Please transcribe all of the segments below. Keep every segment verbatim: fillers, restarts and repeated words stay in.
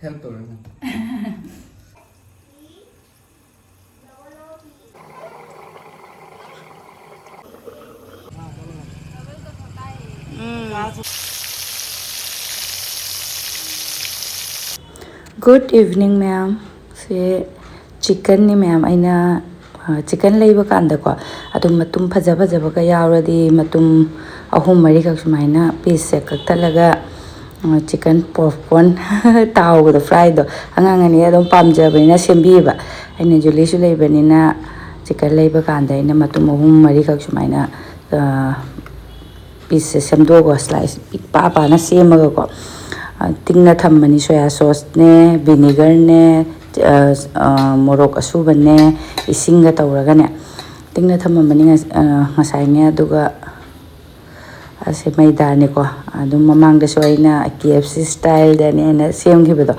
Help ꯇꯧꯔꯣ ꯅꯪ꯫ Good evening, ꯃꯌꯥꯝ꯫ ꯁꯤ ꯆꯤꯛꯀꯟꯅꯤ, ꯃꯌꯥꯝ꯫ ꯑꯩꯅ, ꯑ, ꯆꯤꯛꯀꯟ ꯂꯩꯕ ꯀꯥꯟꯗꯀꯣ, ꯑꯗꯨꯝ ꯃꯇꯨꯝ ꯐꯖ ꯐꯖꯕꯒ ꯌꯥꯎꯔꯗꯤ, ꯃꯇꯨꯝ ꯑꯍꯨꯝ ꯃꯔꯤꯈꯛ ꯁꯨꯃꯥꯏꯅ ꯄꯤꯁꯁꯦ ꯀꯛꯊꯠꯂꯒ, ꯑ, ꯆꯤꯛꯀꯟ ꯄꯣꯞꯀꯣꯔꯟ ꯇꯥꯎꯕꯗꯣ, ꯐ꯭ꯔꯥꯏꯗꯣ, ꯑꯉꯥꯡ ꯑꯅꯤ ꯑꯗꯨꯝ ꯄꯥꯝꯖꯕꯅꯤꯅ ꯁꯦꯝꯕꯤꯌꯦꯕ꯫ ꯑꯩꯅ ꯖꯨꯂꯤꯁꯨ ꯂꯩꯕꯅꯤꯅ, ꯆꯤꯛꯀꯟ ꯂꯩꯕ ꯀꯥꯟꯗ ꯑꯩꯅ ꯃꯇꯨꯝ ꯑꯍꯨꯝ ꯃꯔꯤꯈꯛ ꯁꯨꯃꯥꯏꯅ, ꯑ, ꯄꯤꯁꯁꯦ ꯁꯦꯝꯗꯣꯛꯑꯒ, ꯁ꯭ꯂꯥꯏꯁ ꯄꯤꯛꯄ ꯄꯥꯅ ꯁꯦꯝꯃꯒꯀꯣ, ꯑ, ꯇꯤꯡꯅ ꯊꯝꯕꯅꯤ꯫ ꯁꯣꯌꯥ ꯁꯣꯁꯅꯦ, ꯚꯤꯅꯤꯒꯔꯅꯦ, ꯑ, ꯑ, ꯃꯣꯔꯣꯛ ꯑꯁꯨꯕꯅꯦ, ꯏꯁꯤꯡꯒ ꯇꯧꯔꯒꯅꯦ, ꯇꯤꯡꯅ ꯊꯝꯃꯝꯕꯅꯤ ꯉꯁ-, ꯑ, ꯉꯁꯥꯏꯅꯦ꯫ ꯑꯗꯨꯒ ꯑꯁꯤ ꯃꯩꯗꯥꯅꯤꯀꯣ꯫ ꯑꯗꯨꯝ ꯃꯃꯥꯡꯗꯁꯨ ꯑꯩꯅ ꯀꯦ ꯑꯦꯐ ꯁꯤ ꯁ꯭ꯇꯥꯏꯜꯗꯅꯦ ꯑꯩꯅ ꯁꯦꯝꯈꯤꯕꯗꯣ꯫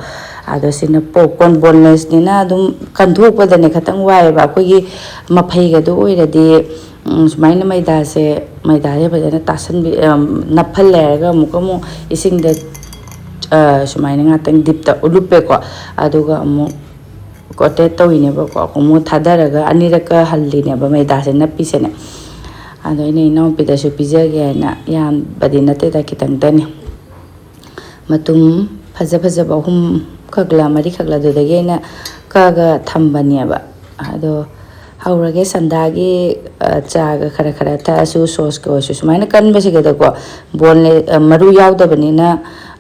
ꯑꯗꯣ ꯁꯤꯅ ꯄꯣꯞꯀꯣꯔꯟ ꯕꯣꯟꯂꯦꯁꯅꯤꯅ ꯑꯗꯨꯝ ꯀꯟꯊꯣꯛꯄꯗꯅꯦ ꯈꯤꯇꯪ ꯋꯥꯏꯑꯦꯕ꯫ ꯑꯩꯈꯣꯏꯒꯤ ꯃꯐꯩꯒꯗꯣ ꯑꯣꯏꯔꯗꯤ, ꯎꯝ, ꯁꯨꯃꯥꯏꯅ ꯃꯩꯗꯥꯁꯦ, ꯃꯩꯗꯥꯁꯦ ꯐꯖꯅ ꯇꯥꯁꯟꯕꯤ-, ꯑꯝ, ꯅꯞꯍꯜꯂꯦ ꯍꯥꯏꯔꯒ ꯑꯃꯨꯛꯀ ꯑꯃꯨꯛ ꯏꯁꯤꯡꯗ, ꯑ, ꯁꯨꯃꯥꯏꯅ ꯉꯥꯛꯇꯪ ꯗꯤꯞꯇ ꯎꯂꯨꯞꯄꯦꯀꯣ꯫ ꯑꯗꯨꯒ ꯑꯃꯨꯛ ꯀꯣꯇꯦꯠ ꯇꯧꯋꯤꯅꯦꯕꯀꯣ꯫ ꯑꯃꯨꯛ ꯊꯥꯗꯔꯒ ꯑꯅꯤꯔꯛꯀ ꯍꯜꯂꯤꯅꯦꯕ ꯃꯩꯗꯥꯁꯦ ꯅꯞꯄꯤꯁꯦꯅꯦ꯫ ꯑꯗꯣ ꯑꯩꯅ ꯏꯅꯥꯎꯄꯤꯗꯁꯨ ꯄꯤꯖꯒꯦ ꯍꯥꯏꯅ, ꯌꯥꯝꯕꯗꯤ ꯅꯠꯇꯦꯗ, ꯈꯤꯇꯪꯇꯅꯤ꯫ ꯃꯇꯨꯝ ꯐꯖ ꯐꯖꯕ ꯑꯍꯨꯝ ꯈꯛꯂ ꯃꯔꯤ ꯈꯛꯂ ꯑꯗꯨꯗꯒꯤ ꯑꯩꯅ ꯀꯛꯑꯒ ꯊꯝꯕꯅꯦꯕ꯫ ꯑꯗꯣ ꯍꯧꯔꯒꯦ꯫ ꯁꯟꯗꯥꯒꯤ, ꯑ, ꯆꯥꯒ ꯈꯔ ꯈꯔ ꯊꯛꯑꯁꯨ, ꯁꯣꯁꯀ ꯑꯣꯏꯔꯁꯨ꯫ ꯁꯨꯃꯥꯏꯅ ꯀꯟꯕꯁꯤꯒꯗꯀꯣ, ꯕꯣꯟꯂꯦ-, ꯑ, ꯃꯔꯨ ꯌꯥꯎꯗꯕꯅꯤꯅ,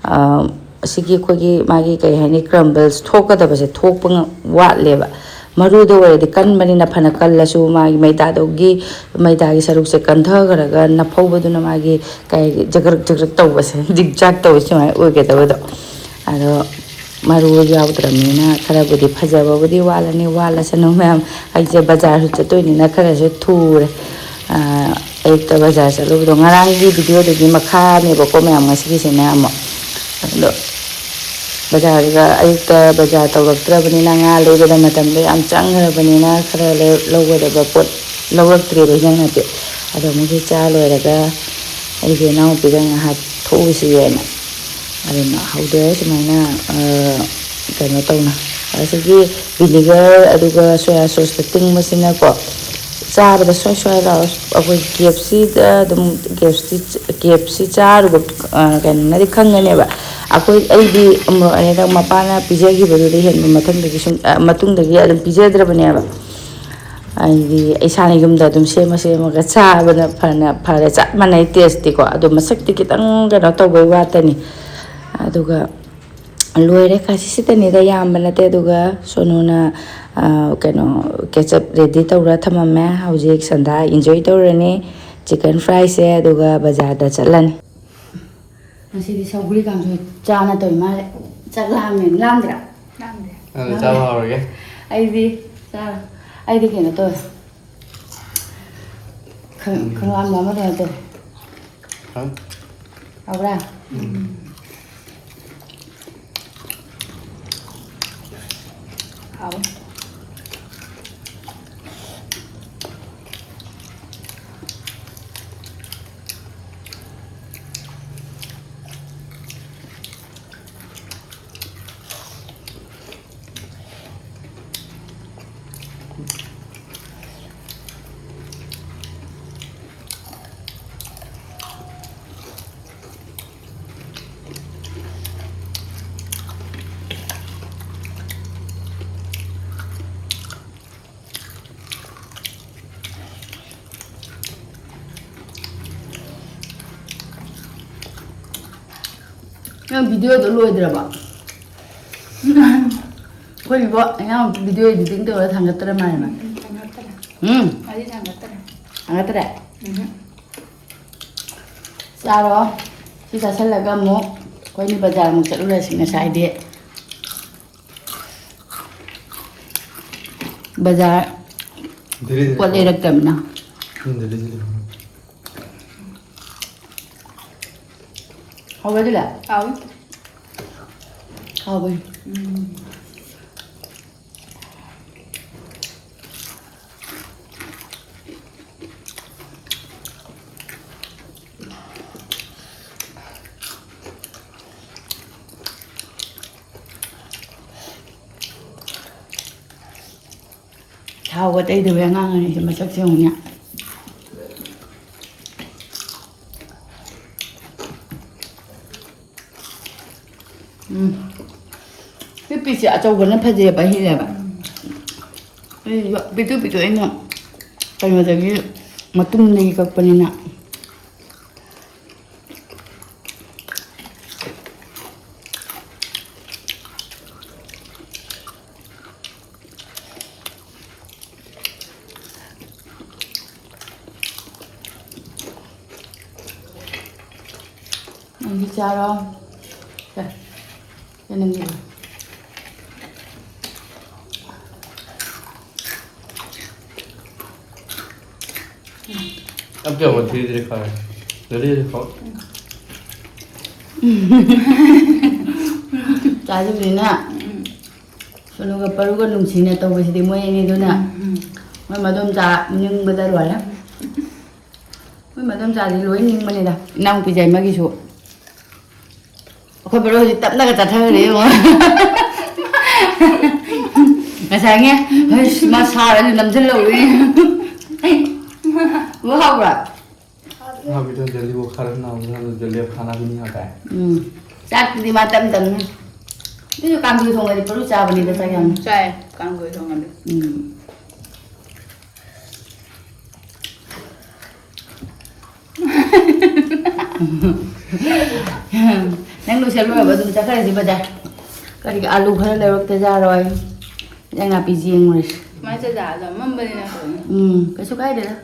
ꯑ, ꯑꯁꯤꯒꯤ ꯑꯩꯈꯣꯏꯒꯤ ꯃꯥꯒꯤ ꯀꯩ ꯍꯥꯏꯅꯤ, ꯀ꯭ꯔꯝꯕꯜꯁ ꯊꯣꯛꯀꯗꯕꯁꯦ ꯊꯣꯛꯄ ꯉ-, ꯋꯥꯠꯂꯦꯕ꯫ ꯃꯔꯨꯗ ꯑꯣꯏꯔꯗꯤ ꯀꯟꯕꯅꯤꯅ ꯐꯅ ꯀꯜꯂꯁꯨ ꯃꯥꯒꯤ ꯃꯩꯗꯥꯗꯨꯒꯤ, ꯃꯩꯗꯥꯒꯤ ꯁꯔꯨꯛꯁꯦ ꯀꯟꯊꯈ꯭ꯔꯒ ꯅꯐꯧꯕꯗꯨꯅ ꯃꯥꯒꯤ ꯀꯩ ꯖꯒ꯭ꯔꯛ ꯖꯒ꯭ꯔꯛ ꯇꯧꯕꯁꯦ, ꯖꯤꯛ ꯖꯥꯛ ꯇꯧꯕꯁꯦ ꯁꯨꯃꯥꯏꯅ ꯑꯣꯏꯒꯗꯕꯗꯣ꯫ ꯑꯗꯣ ꯃꯔꯨ ꯌꯥꯎꯗ꯭ꯔꯕꯅꯤꯅ ꯈꯔꯕꯨꯗꯤ ꯐꯖꯕꯕꯨꯗꯤ ꯋꯥꯠꯂꯅꯤ, ꯋꯥꯠꯂꯁꯅꯨ ꯃꯌꯥꯝ꯫ ꯑꯩꯁꯦ ꯕꯖꯥꯔꯁꯨ ꯆꯠꯇꯣꯏꯅꯤꯅ ꯈꯔꯁꯨ ꯊꯨꯔꯦ꯫ ꯑꯥ, ꯑꯌꯨꯛꯇ ꯕꯖꯥꯔ ꯆꯠꯂꯨꯕꯗꯣ, ꯉꯔꯥꯡꯒꯤ ꯚꯤꯗꯤꯑꯣꯗꯨꯒꯤ ꯃꯈꯥꯅꯦꯕꯀꯣ ꯃꯌꯥꯝ, ꯉꯁꯤꯒꯤꯁꯤꯅ ꯑꯃꯨꯛ꯫ ꯑꯗꯣ ꯕꯖꯥꯔꯒ, ꯑꯌꯨꯛꯇ ꯕꯖꯥꯔ ꯇꯧꯔꯛꯇ꯭ꯔꯕꯅꯤꯅ, ꯉꯥ ꯂꯩꯕꯗ ꯃꯇꯝꯗꯣ ꯌꯥꯝ ꯆꯪꯈ꯭ꯔꯕꯅꯤꯅ, ꯈꯔ ꯂꯩ-, ꯂꯧꯒꯗꯕ ꯄꯣꯠ ꯂꯧꯔꯛꯇ꯭ꯔꯦꯕ, ꯏꯟꯖꯥꯡ ꯅꯥꯄꯤ꯫ ꯑꯗꯣ ꯃꯣꯏꯁꯦ ꯆꯥ ꯂꯣꯏꯔꯒ ꯑꯩꯒꯤ ꯏꯅꯥꯎꯄꯤꯒ ꯉꯥꯏꯍꯥꯛ ꯊꯣꯛꯎꯁꯤ ꯍꯥꯏꯅ꯫ ꯑꯗꯨꯅ ꯍꯧꯗꯣꯛꯑꯦ ꯁꯨꯃꯥꯏꯅ, ꯑ, ꯀꯩꯅꯣ ꯇꯧꯅ꯫ ꯑꯁꯤꯒꯤ vinegar ꯑꯗꯨꯒ soya sauceꯇ ꯇꯤꯡꯕꯁꯤꯅꯀꯣ, ꯆꯥꯕꯗ ꯁ꯭ꯋꯥꯏ ꯁ꯭ꯋꯥꯏ ꯂꯥꯎꯔ꯫ ꯑꯩꯈꯣꯏ KFCꯗ ꯑꯗꯨꯝ, KFC, KFC ꯆꯥꯔꯨꯕ, ꯑ, ꯀꯩꯅꯣꯅꯗꯤ ꯈꯪꯒꯅꯦꯕ꯫ ꯑꯩꯈꯣꯏ, ꯑꯩꯗꯤ ꯑꯃꯨꯔꯛ ꯑꯅꯤꯔꯛ ꯃꯄꯥꯅ ꯄꯤꯖꯈꯤꯕꯗꯨꯗ ꯍꯦꯟꯕ ꯃꯊꯪꯗꯒꯤ ꯁꯨꯝ, ꯑ, ꯃꯇꯨꯡꯗꯒꯤ ꯑꯗꯨꯝ ꯄꯤꯖꯗ꯭ꯔꯕꯅꯦꯕ꯫ ꯑꯩꯗꯤ ꯏꯁꯥꯅ ꯌꯨꯝꯗ ꯑꯗꯨꯝ ꯁꯦꯝꯃ ꯁꯦꯝꯃꯒ ꯆꯥꯕꯅ ꯐꯅ ꯐꯔꯦ꯫ ꯆꯞ ꯃꯥꯟꯅꯩ tasteꯇꯤꯀꯣ, ꯑꯗꯣ ꯃꯁꯛꯇꯤ ꯈꯤꯇꯪ ꯀꯩꯅꯣ ꯇꯧꯕꯩ ꯋꯥꯇꯅꯤ꯫ ꯑꯗꯨꯒ ꯂꯣꯏꯔꯦ, ꯈꯖꯤꯛ ꯁꯤꯠꯇꯅꯤꯗ, ꯌꯥꯝꯕ ꯅꯠꯇꯦ꯫ ꯑꯗꯨꯒ ꯁꯣꯅꯨꯅ, ꯑ, ꯀꯩꯅꯣ, ketchup ready ꯇꯧꯔ ꯊꯝꯃꯝꯃꯦ꯫ ꯍꯧꯖꯤꯛ ꯁꯟꯗꯥ enjoy ꯇꯧꯔꯅꯤ chicken fryꯁꯦ, ꯑꯗꯨꯒ ꯕꯖꯥꯔꯗ ꯆꯠꯂꯅꯤ꯫ ꯉꯁꯤꯗꯤ ꯁꯧꯒ꯭ꯔꯤ ꯀꯥꯡꯁꯣꯏ ꯆꯥꯅ ꯇꯧꯔꯤ ꯃꯥꯜꯂꯦ꯫ ꯆꯥꯛ ꯂꯥꯝꯃꯦ꯫ ꯂꯥꯝꯗ꯭ꯔꯥ? ꯂꯥꯝꯗꯦ꯫ ꯑꯗꯨ ꯆꯥꯕ ꯍꯧꯔꯒꯦ꯫ ꯑꯩꯗꯤ ꯆꯥꯔꯣ꯫ ꯑꯩꯗꯤ ꯀꯩꯅꯣ ꯇꯧꯋꯦ꯫ ꯈ-, ꯎꯝ꯫ ꯈꯪꯒꯥꯝꯗꯣ ꯑꯃꯗ ꯅꯠꯇꯦ꯫ ꯍꯥ? ꯍꯥꯎꯕ꯭ꯔꯥ? ꯎꯝ꯫ ꯍꯥꯎꯋꯦ꯫ ꯅꯪ videoꯗꯣ ꯂꯣꯏꯗ꯭ꯔꯕꯣ? ꯑꯩꯈꯣꯏꯒꯤꯕꯣ ꯑꯉꯥꯡ video editing ꯇꯧꯔ ꯊꯥꯡꯒꯠꯇ꯭ꯔ ꯃꯥꯜꯂꯦ ꯃꯥ꯫ ꯎꯝ, ꯊꯥꯡꯒꯠꯇ꯭ꯔꯦ꯫ ꯎꯝ? ꯃꯥꯗꯤ ꯊꯥꯡꯒꯠꯇ꯭ꯔꯦ꯫ ꯊꯥꯡꯒꯠꯇ꯭ꯔꯦ? ꯎꯝ꯫ ꯆꯥꯔꯣ꯫ ꯁꯤ ꯆꯥꯁꯤꯜꯂꯒ ꯑꯃꯨꯛ ꯑꯩꯈꯣꯏꯅꯤ ꯕꯖꯥꯔ ꯑꯃꯨꯛ ꯆꯠꯂꯨꯔꯁꯤ ꯉꯁꯥꯏꯗꯤ꯫ ꯕꯖꯥꯔ ꯗꯦꯜꯂꯤꯗ ꯄꯣꯠ ꯂꯩꯔꯛꯇꯕꯅ꯫ ꯎꯝ, ꯗꯦꯜꯂꯤꯗ꯫ ꯍꯥꯎꯕ꯭ꯔꯥ ꯑꯗꯨꯗꯤ? ꯍꯥꯎꯏ꯫ ꯍꯥꯎꯕꯅꯤ꯫ ꯎꯝ꯫ ꯊꯥꯎꯒ ꯇꯩꯗꯕꯩ ꯑꯉꯥꯡ ꯑꯅꯤꯁꯦ ꯃꯁꯛꯁꯦ ꯌꯦꯡꯉꯨꯅꯦ꯫ ꯎꯝ꯫ ꯁꯤ ꯄꯤꯁꯁꯦ ꯑꯆꯧꯕꯅ ꯐꯖꯩꯌꯦꯕ, ꯍꯦꯜꯂꯦꯕ꯫ ꯑꯩ ꯄꯤꯛꯇꯨ ꯄꯤꯛꯇꯨ ꯑꯩꯅ ꯀꯩꯅꯣꯗꯒꯤ, ꯃꯇꯨꯝꯗꯒꯤ ꯀꯛꯄꯅꯤꯅ꯫ ꯅꯪꯗꯤ ꯆꯥꯔꯣ꯫ ꯁꯦ, ꯁꯦ ꯅꯪꯒꯤ꯫ अब क्या हुआ? धीरे धीरे खा रहे हैं। जल्दी जल्दी खाओ। ꯆꯥꯁꯤꯜꯂꯤꯅ꯫ ꯁꯣꯅꯨꯒ ꯄꯔꯨꯒ ꯅꯨꯡꯁꯤꯅ ꯇꯧꯕꯁꯤꯗꯤ ꯃꯣꯏ ꯑꯅꯤꯗꯨꯅ꯫ ꯎꯝ, ꯎꯝ꯫ ꯃꯣꯏ ꯃꯗꯣꯝꯆꯥ ꯅꯤꯡꯕꯗ ꯂꯣꯏꯔꯦ꯫ ꯃꯣꯏ ꯃꯗꯣꯝꯆꯥꯗꯤ ꯂꯣꯏ ꯅꯤꯡꯕꯅꯤꯗ꯫ ꯏꯅꯥꯎꯄꯤ ꯌꯥꯏꯃꯒꯤꯁꯨ꯫ ꯑꯩꯈꯣꯏ ꯕꯔꯣ ꯍꯧꯖꯤꯛ ꯇꯞꯅꯒ ꯆꯠꯊꯈ꯭ꯔꯦ ꯌꯦꯡꯉꯣ꯫ ꯉꯁꯥꯏꯒꯤ, ꯍꯩꯁ, ꯃꯁꯥꯗ ꯅꯝꯁꯤꯜꯍꯧꯔꯤ꯫ ꯕꯣ ꯍꯥꯎꯕ꯭ꯔꯥ? अभी तो जल्दी वो खाना ना हो, तो जल्दी अब खाना भी नहीं आता है। ꯎꯝ꯫ ꯆꯥꯛꯇꯨꯗꯤ ꯃꯥ ꯇꯞ ꯇꯞꯅ꯫ ꯑꯗꯨꯁꯨ ꯀꯥꯡꯁꯣꯏ ꯊꯣꯡꯉꯗꯤ ꯄꯔꯨ ꯆꯥꯕꯅꯤꯗ ꯆꯥꯛ ꯌꯥꯝ꯫ ꯆꯥꯏ, ꯀꯥꯡꯁꯣꯏ ꯊꯣꯡꯉꯗꯤ꯫ ꯎꯝ꯫ ꯅꯪ ꯂꯣꯏꯁꯜ ꯂꯣꯏꯔꯕ ꯑꯗꯨꯝ ꯆꯠꯈ꯭ꯔꯁꯤ ꯕꯖꯥꯔ꯫ ꯀꯔꯤꯒꯤ ꯑꯥꯂꯨ ꯈꯔ ꯂꯩꯔꯛꯇ ꯌꯥꯔꯣꯏ꯫ ꯏꯟꯖꯥꯡ ꯅꯥꯄꯤ ꯌꯦꯡꯉꯨꯔꯁꯤ꯫ ꯃꯥꯏ ꯆꯖꯥꯗꯣ ꯑꯃꯝꯕꯅꯤꯅ ꯐꯕꯅꯤ꯫ ꯎꯝ, ꯀꯩꯁꯨ ꯀꯥꯏꯗꯦꯗ꯫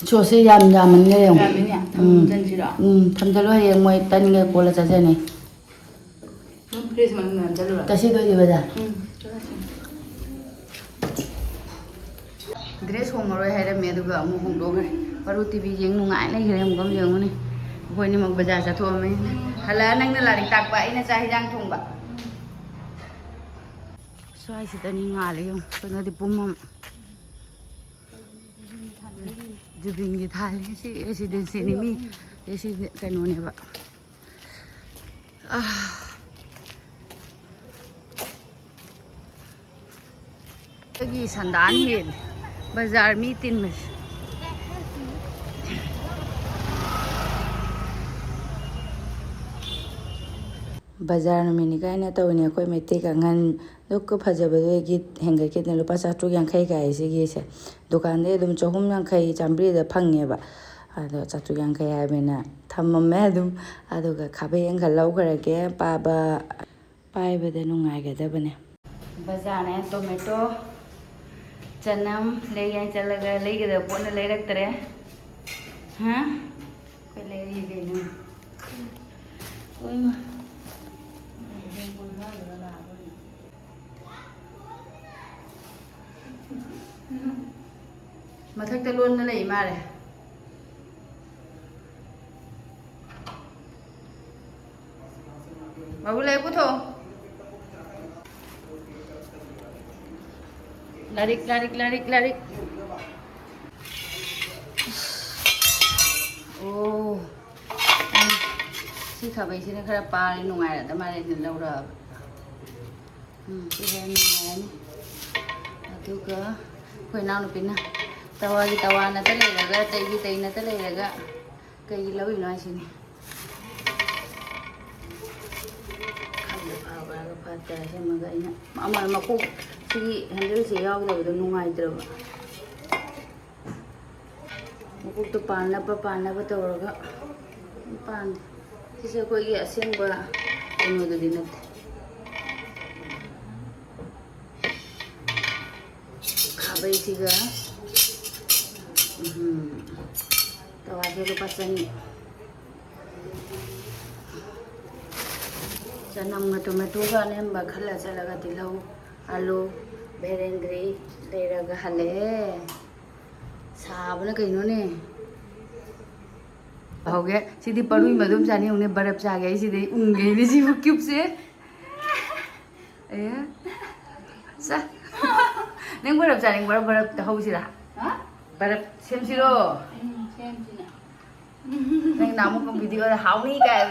ꯁꯣꯁꯁꯦ ꯌꯥꯝ ꯌꯥꯝꯃꯟꯈ꯭ꯔꯦ ꯌꯦꯡꯉꯣ꯫ ꯌꯥꯝꯃꯤꯅꯦ꯫ ꯎꯝ꯫ ꯊꯝꯖꯤꯟꯁꯤꯔꯣ? ꯎꯝ, ꯊꯝꯖꯜꯂꯣ, ꯍꯌꯦꯡ ꯃꯣꯏ ꯇꯟꯒ ꯀꯣꯜꯂ ꯆꯥꯖꯅꯤ꯫ ꯎꯝ, ꯐ꯭ꯔꯤꯖ ꯃꯅꯨꯡꯗ ꯅꯝꯖꯜꯂꯨꯔꯣ? ꯉꯁꯤꯗꯣ ꯏꯕꯗ꯫ ꯎꯝ, ꯆꯠꯂꯁꯤ꯫ ꯗ꯭ꯔꯦꯁ ꯍꯣꯡꯉꯔꯣꯏ ꯍꯥꯏꯔꯝꯃꯦ, ꯑꯗꯨꯒ ꯑꯃꯨꯛ ꯍꯣꯡꯗꯣꯛꯈ꯭ꯔꯦ꯫ ꯄꯔꯨ ꯇꯤ ꯚꯤ ꯌꯦꯡ ꯅꯨꯡꯉꯥꯏ ꯂꯩꯈ꯭ꯔꯦ꯫ ꯑꯃꯨꯛ ꯑꯃ ꯌꯦꯡꯉꯨꯅꯦ꯫ ꯑꯩꯈꯣꯏꯅꯤꯃꯛ ꯕꯖꯥꯔ ꯆꯠꯊꯣꯛꯑꯝꯃꯦ꯫ ꯍꯜꯂꯛꯑ ꯅꯪꯅ ꯂꯥꯏꯔꯤꯛ ꯇꯥꯛꯄ, ꯑꯩꯅ ꯆꯥꯛ ꯍꯤꯟꯖꯥꯡ ꯊꯣꯡꯕ꯫ ꯁ꯭ꯋꯥꯏꯁꯤꯗꯅꯤ ꯉꯥꯜꯂꯦ ꯌꯦꯡꯉꯨ꯫ ꯀꯩꯅꯣꯗꯤ ꯄꯨꯝꯃꯝ꯫ ꯖꯨꯕꯤꯟꯒꯤ ꯊꯥꯜꯂꯤ꯫ ꯁꯤ ꯔꯦꯁꯤꯗꯦꯟꯁꯤꯅꯤ꯫ ꯃꯤ ꯔꯦꯁꯤꯗꯦꯟ ꯀꯩꯅꯣꯅꯦꯕ꯫ ꯑꯥ꯫ ꯑꯩꯒꯤ ꯁꯟꯗꯥꯟ ꯍꯦꯜꯂꯦ ꯕꯖꯥꯔ ꯃꯤ ꯇꯤꯟꯕꯁꯦ꯫ ꯕꯖꯥꯔ ꯅꯨꯃꯤꯠꯅꯤ ꯀꯥꯏꯅ ꯇꯧꯔꯤꯅꯦ ꯑꯩꯈꯣꯏ ꯃꯩꯇꯩ ꯀꯥꯡꯈꯟ꯫ ꯂꯨꯛꯀ ꯐꯖꯕꯗꯨꯒꯤ ꯍꯦꯟꯒꯠꯈꯤꯗꯅ ꯂꯨꯄꯥ ꯆꯥꯇ꯭ꯔꯨꯛ ꯌꯥꯡꯈꯩ ꯀꯥꯏ ꯁꯤꯒꯤꯁꯦ꯫ ꯗꯨꯀꯥꯟꯗꯩ ꯑꯗꯨꯝ ꯆꯍꯨꯝ ꯌꯥꯡꯈꯩ ꯆꯥꯝꯃꯔꯤꯗ ꯐꯪꯉꯦꯕ꯫ ꯑꯗꯣ ꯆꯥꯇ꯭ꯔꯨꯛ ꯌꯥꯡꯈꯩ ꯍꯥꯏꯕꯅꯤꯅ ꯊꯝꯃꯝꯃꯦ ꯑꯗꯨꯝ꯫ ꯑꯗꯨꯒ ꯈꯥꯕꯩ ꯑꯃꯈꯛ ꯂꯧꯈ꯭ꯔꯒꯦ꯫ ꯄꯥꯕ ꯄꯥꯏꯕꯗ ꯅꯨꯡꯉꯥꯏꯒꯗꯕꯅꯦ꯫ ꯕꯖꯥꯔꯅꯦ, ꯇꯣꯃꯦꯇꯣ, ꯆꯅꯝ ꯂꯩꯒꯦꯅ ꯆꯠꯂꯒ ꯂꯩꯒꯗꯕ ꯄꯣꯠꯅ ꯂꯩꯔꯛꯇ꯭ꯔꯦ꯫ ꯍꯥ? ꯑꯩꯈꯣꯏ ꯂꯩꯔꯤ ꯀꯩꯅꯣ? ꯎꯝ꯫ ꯃꯊꯛꯇ ꯂꯣꯟꯅ ꯂꯩ ꯃꯥꯜꯂꯦ꯫ ꯕꯥꯕꯨ, ꯂꯥꯏꯔꯤꯛ ꯄꯨꯊꯣꯛꯑꯣ꯫ ꯂꯥꯏꯔꯤꯛ, ꯂꯥꯏꯔꯤꯛ, ꯂꯥꯏꯔꯤꯛ, ꯂꯥꯏꯔꯤꯛ꯫ ꯑꯣ꯫ ꯎꯝ꯫ ꯁꯤ ꯈꯥꯕꯩꯁꯤꯅ ꯈꯔ ꯄꯥꯔꯦ, ꯅꯨꯡꯉꯥꯏꯔꯗ ꯃꯥꯜꯂꯦ ꯑꯩꯅ ꯂꯧꯔꯛꯑꯕ꯫ ꯎꯝ, ꯁꯤ ꯍꯦꯟꯅ ꯅꯨꯡꯉꯥꯏꯔꯅꯤ꯫ ꯑꯗꯨꯒ ꯑꯩꯈꯣꯏ ꯏꯅꯥꯎꯅꯨꯄꯤꯅ ꯇꯋꯥꯒꯤ ꯇꯋꯥ ꯅꯠꯇ ꯂꯩꯔꯒ, ꯇꯩꯒꯤ ꯇꯩ ꯅꯠꯇ ꯂꯩꯔꯒ ꯀꯩꯒꯤ ꯂꯧꯔꯤꯅꯣ ꯍꯥꯏꯁꯤꯅꯤ꯫ ꯈꯪꯗꯦ, ꯐꯕ꯭ꯔꯥꯒ ꯐꯠꯇ꯭ꯔꯥ ꯁꯦꯝꯃꯒ ꯑꯩꯅ ꯑꯃ ꯃꯀꯣꯛ ꯁꯤꯒꯤ ꯍꯦꯟꯗꯜꯁꯦ ꯌꯥꯎꯗꯕꯗꯣ ꯅꯨꯡꯉꯥꯏꯇ꯭ꯔꯕ꯫ ꯃꯀꯣꯛꯇꯣ ꯄꯥꯟꯅꯕ, ꯄꯥꯟꯅꯕ ꯇꯧꯔꯒ ꯄꯥꯟꯗꯦ꯫ ꯁꯤꯁꯦ ꯑꯩꯈꯣꯏꯒꯤ ꯑꯁꯦꯡꯕ ꯀꯩꯅꯣꯗꯨꯗꯤ ꯅꯠꯇꯦ꯫ ꯈꯥꯕꯩꯁꯤꯒ, ꯎꯝ, ꯇꯋꯥꯁꯦ ꯂꯨꯄꯥ ꯆꯅꯤ꯫ ꯆꯅꯝꯒ ꯇꯣꯃꯦꯇꯣꯒ ꯑꯅꯦꯝꯕ ꯈꯜꯂ ꯆꯠꯂꯒ ꯇꯤꯜꯍꯧ, ꯑꯂꯨ, ꯕꯦꯔꯦꯟꯗ꯭ꯔꯤ ꯂꯩꯔꯒ ꯍꯜꯂꯛꯑꯦ꯫ ꯁꯥꯕꯅ ꯀꯩꯅꯣꯅꯦ꯫ ꯍꯧꯒꯦ꯫ ꯁꯤꯗꯤ ꯄꯔꯨꯏ ꯃꯗꯨꯝ ꯆꯥꯅꯤꯡꯉꯨꯅꯦ, ꯕꯔꯞ ꯆꯥꯒꯦ ꯑꯩ ꯁꯤꯗꯩ ꯎꯪꯒꯦꯅꯦ ꯁꯤꯕꯨ ꯀ꯭ꯌꯨꯕꯁꯦ꯫ ꯑꯦ꯫ ꯆꯥ꯫ ꯅꯪ ꯕꯔꯞ ꯆꯥꯅꯤꯡꯕ꯭ꯔꯣ? ꯕꯔꯞꯇ ꯍꯧꯁꯤꯔꯥ? ꯍꯥ? ꯕꯔꯞ ꯁꯦꯝꯁꯤꯔꯣ? ꯎꯝ, ꯁꯦꯝꯁꯤꯅ꯫ ꯅꯪ ꯅꯍꯥꯟꯃꯨꯛ ꯚꯤꯗꯤꯑꯣꯗ ꯍꯥꯎꯅꯤ ꯀꯥꯏ꯫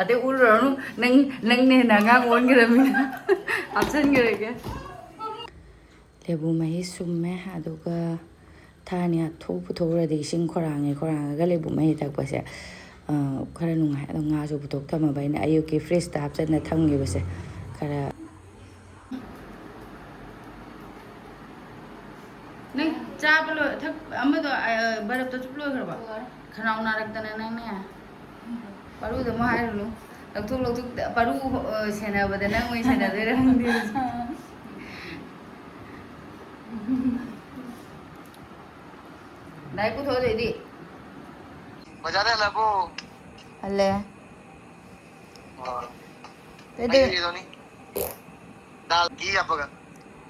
ꯑꯇꯩ ꯎꯔꯨꯔꯅꯨ꯫ ꯅꯪ, ꯅꯪꯅ ꯍꯦꯟꯅ ꯑꯉꯥꯡ ꯑꯣꯟꯈ꯭ꯔꯃꯤꯅ꯫ ꯍꯥꯞꯆꯤꯟꯈ꯭ꯔꯒꯦ꯫ ꯂꯦꯕꯨ ꯃꯍꯤ ꯁꯨꯝꯃꯦ, ꯑꯗꯨꯒ ꯊꯥꯅꯤ ꯊꯣꯛ ꯄꯨꯊꯣꯛꯎꯔꯗꯤ ꯏꯁꯤꯡ ꯈꯧꯔꯥꯡꯉꯦ, ꯈꯧꯔꯥꯡꯉꯒ ꯂꯦꯕꯨ ꯃꯍꯤ ꯊꯛꯄꯁꯦ, ꯑ, ꯈꯔ ꯅꯨꯡꯉꯥꯏ꯫ ꯑꯗꯣ ꯉꯥꯁꯨ ꯄꯨꯊꯣꯛ ꯊꯝꯃꯕ ꯑꯩꯅ, ꯑꯌꯨꯛꯀꯤ ꯐ꯭ꯔꯤꯖꯇ ꯍꯥꯞꯆꯟꯅ ꯊꯝꯈꯤꯕꯁꯦ ꯈꯔ꯫ ꯅꯪ ꯆꯥꯕ ꯂꯣꯏ-, ꯊꯛ-, ꯑꯃꯗꯣ, ꯑ, ꯕꯔꯞꯇꯣ ꯆꯨꯞ ꯂꯣꯏꯈ꯭ꯔꯕꯣ? ꯂꯣꯏꯔꯦ꯫ ꯈꯅꯥꯎ ꯅꯥꯔꯛꯇꯅ ꯅꯪꯅꯦ꯫ ꯄꯔꯨꯗ ꯑꯃꯨꯛ ꯍꯥꯏꯔꯨꯅꯨ꯫ ꯂꯧꯊꯣꯛ, ꯂꯧꯊꯣꯛ, ꯄꯔꯨ, ꯑ, ꯁꯦꯟꯅꯕꯗ ꯅꯪ ꯑꯣꯏꯅ ꯁꯦꯟꯅꯗꯣꯏꯔꯥ ꯈꯪꯗꯦ꯫ ꯂꯥꯏꯔꯤꯛ ꯄꯨꯊꯣꯛꯑꯣ ꯑꯗꯩꯗꯤ꯫ ꯕꯖꯥꯔꯗ ꯍꯜꯂꯛꯑꯕꯣ? ꯍꯜꯂꯦ꯫ ꯑꯣ꯫ ꯀꯩꯗꯧ-, ꯑꯩ ꯀꯩꯅꯣꯅꯤ꯫ ꯗꯥꯜ ꯘꯤ ꯍꯥꯞꯄꯒ꯫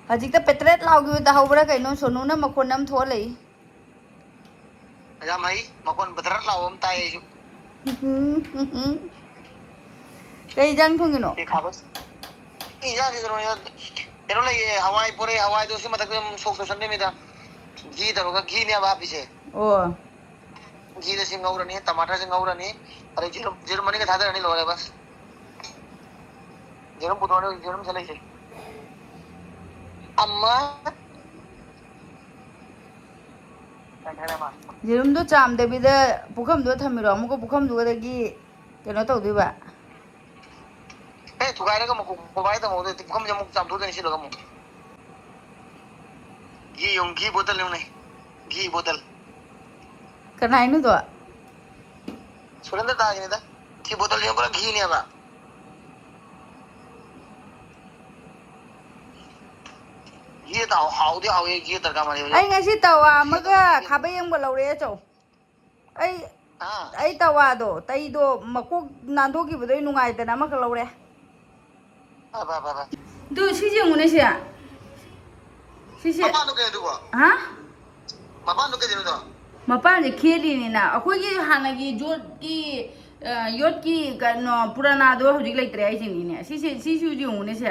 ꯍꯧꯖꯤꯛꯇ ꯄꯦꯇ꯭ꯔꯦꯠ ꯂꯥꯎꯈꯤꯕ ꯇꯥꯍꯧꯕ꯭ꯔꯥ ꯀꯩꯅꯣ? ꯁꯣꯅꯨꯅ ꯃꯈꯣꯟ ꯑꯃ ꯊꯣꯛꯍꯜꯂꯛꯏ꯫ ꯌꯥꯝ ꯍꯩ꯫ ꯃꯈꯣꯟ ꯕꯗ꯭ꯔꯠ ꯂꯥꯎꯕ ꯑꯃ ꯇꯥꯏ ꯑꯩꯁꯨ꯫ ꯀꯩ ꯏꯟꯖꯥꯡ ꯊꯣꯡꯉꯤꯅꯣ? ꯁꯤ ꯈꯥꯕꯩ꯫ ꯁꯤ ꯏꯟꯖꯥꯡꯁꯤ ꯀꯩꯅꯣ, ꯀꯩꯅꯣ ꯂꯩꯌꯦ, ꯍꯋꯥꯏ ꯄꯣꯔꯛꯑꯦ, ꯍꯋꯥꯏꯗꯣ ꯁꯤ ꯃꯊꯛꯇ ꯑꯗꯨꯝ ꯁꯣꯛ ꯇꯧꯁꯟꯗꯣꯏꯅꯤꯗ꯫ ꯘꯤ ꯇꯧꯔꯒ, ꯘꯤꯅꯦꯕ ꯍꯥꯞꯄꯤꯁꯦ꯫ ꯑꯣ꯫ ꯘꯤꯗ ꯁꯤ ꯉꯧꯔꯅꯤ, ꯇꯃꯥꯇꯔꯁꯤ ꯉꯧꯔꯅꯤ, ꯑꯗꯩ ꯌꯦꯔꯨꯝ, ꯌꯦꯔꯨꯝ ꯑꯅꯤꯒ ꯊꯥꯗꯔꯅꯤ, ꯂꯣꯏꯔꯦ ꯕꯁ꯫ ꯌꯦꯔꯨꯝ ꯄꯨꯊꯣꯛꯑꯅꯤ, ꯌꯦꯔꯨꯝ ꯁꯤ ꯂꯩꯁꯦ꯫ ꯑꯃ꯫ ꯌꯦꯔꯨꯝꯗꯣ ꯆꯥꯝꯗꯕꯤꯗ ꯄꯨꯈꯝꯗꯨꯗ ꯊꯝꯃꯤꯔꯣ? ꯑꯃꯨꯛꯀ ꯄꯨꯈꯝꯗꯨꯗꯒꯤ ꯀꯩꯅꯣ ꯇꯧꯗꯣꯏꯕ? ꯑꯦ, ꯊꯨꯒꯥꯏꯔꯒ ꯑꯃꯨꯛ ꯀꯣ-, ꯀꯣꯕꯥꯏ ꯇꯧꯍꯧꯗꯣꯏ, ꯄꯨꯈꯝꯁꯦ ꯑꯃꯨꯛ ꯆꯥꯝꯊꯣꯛꯇꯣꯏꯅꯤ ꯁꯤꯜꯂꯒ ꯑꯃꯨꯛ꯫ ꯘꯤ ꯌꯦꯡꯉꯨ, ꯘꯤ ꯕꯣꯇꯜ ꯌꯦꯡꯉꯨꯅꯦ꯫ ꯘꯤ ꯕꯣꯇꯜ꯫ ꯀꯅꯥꯏꯅꯣꯗꯣ? ꯁꯨꯔꯦꯟꯗ꯭ꯔ ꯗꯥꯒꯤꯅꯤꯗ꯫ ꯘꯤ ꯕꯣꯇꯜ ꯌꯦꯡꯉꯨ, ꯄꯨꯔꯥ ꯘꯤꯅꯦꯕ꯫ ꯘꯤ ꯇꯥꯎ, ꯍꯥꯎꯗꯤ ꯍꯥꯎꯋꯦ, ꯘꯤ ꯇꯔꯀꯥ ꯃꯥꯜꯂꯦ꯫ ꯑꯩ ꯉꯁꯤ ꯇꯋꯥ ꯑꯃꯒ ꯈꯥꯕꯩ ꯑꯃꯒ ꯂꯧꯔꯛꯑꯦ, ꯆꯧ꯫ ꯑꯩ, ꯍꯥ? ꯑꯩ ꯇꯋꯥꯗꯣ, ꯇꯩꯗꯣ ꯃꯀꯣꯛ ꯅꯥꯟꯊꯣꯛꯈꯤꯕꯗꯣ ꯑꯩ ꯅꯨꯡꯉꯥꯏꯇꯅ ꯑꯃꯈꯛ ꯂꯧꯔꯦ꯫ ꯐ, ꯐ, ꯐ, ꯐ꯫ ꯑꯗꯨ ꯁꯤꯁꯦ ꯌꯦꯡꯉꯨꯅꯦ, ꯁꯦ꯫ ꯁꯤꯁꯦ꯫ ꯃꯄꯥꯟꯗꯣ ꯀꯩꯅꯣ ꯑꯗꯨꯕꯣ? ꯍꯥ? ꯃꯄꯥꯟꯗꯣ ꯀꯩꯗꯧꯅꯣ? ꯃꯄꯥꯟꯁꯦ ꯈꯦꯠꯂꯤꯅꯤꯅ꯫ ꯑꯩꯈꯣꯏꯒꯤ ꯍꯥꯟꯅꯒꯤ ꯌꯣꯠꯀꯤ, ꯑ, ꯌꯣꯠꯀꯤ ꯀꯩꯅꯣ ꯄꯨꯔꯥꯅꯥꯗꯣ ꯍꯧꯖꯤꯛ ꯂꯩꯇ꯭ꯔꯦ ꯍꯥꯏꯁꯤꯅꯤꯅꯦ꯫ ꯁꯤꯁꯦ, ꯁꯤꯁꯨ ꯌꯦꯡꯉꯨꯅꯦ, ꯁꯦ꯫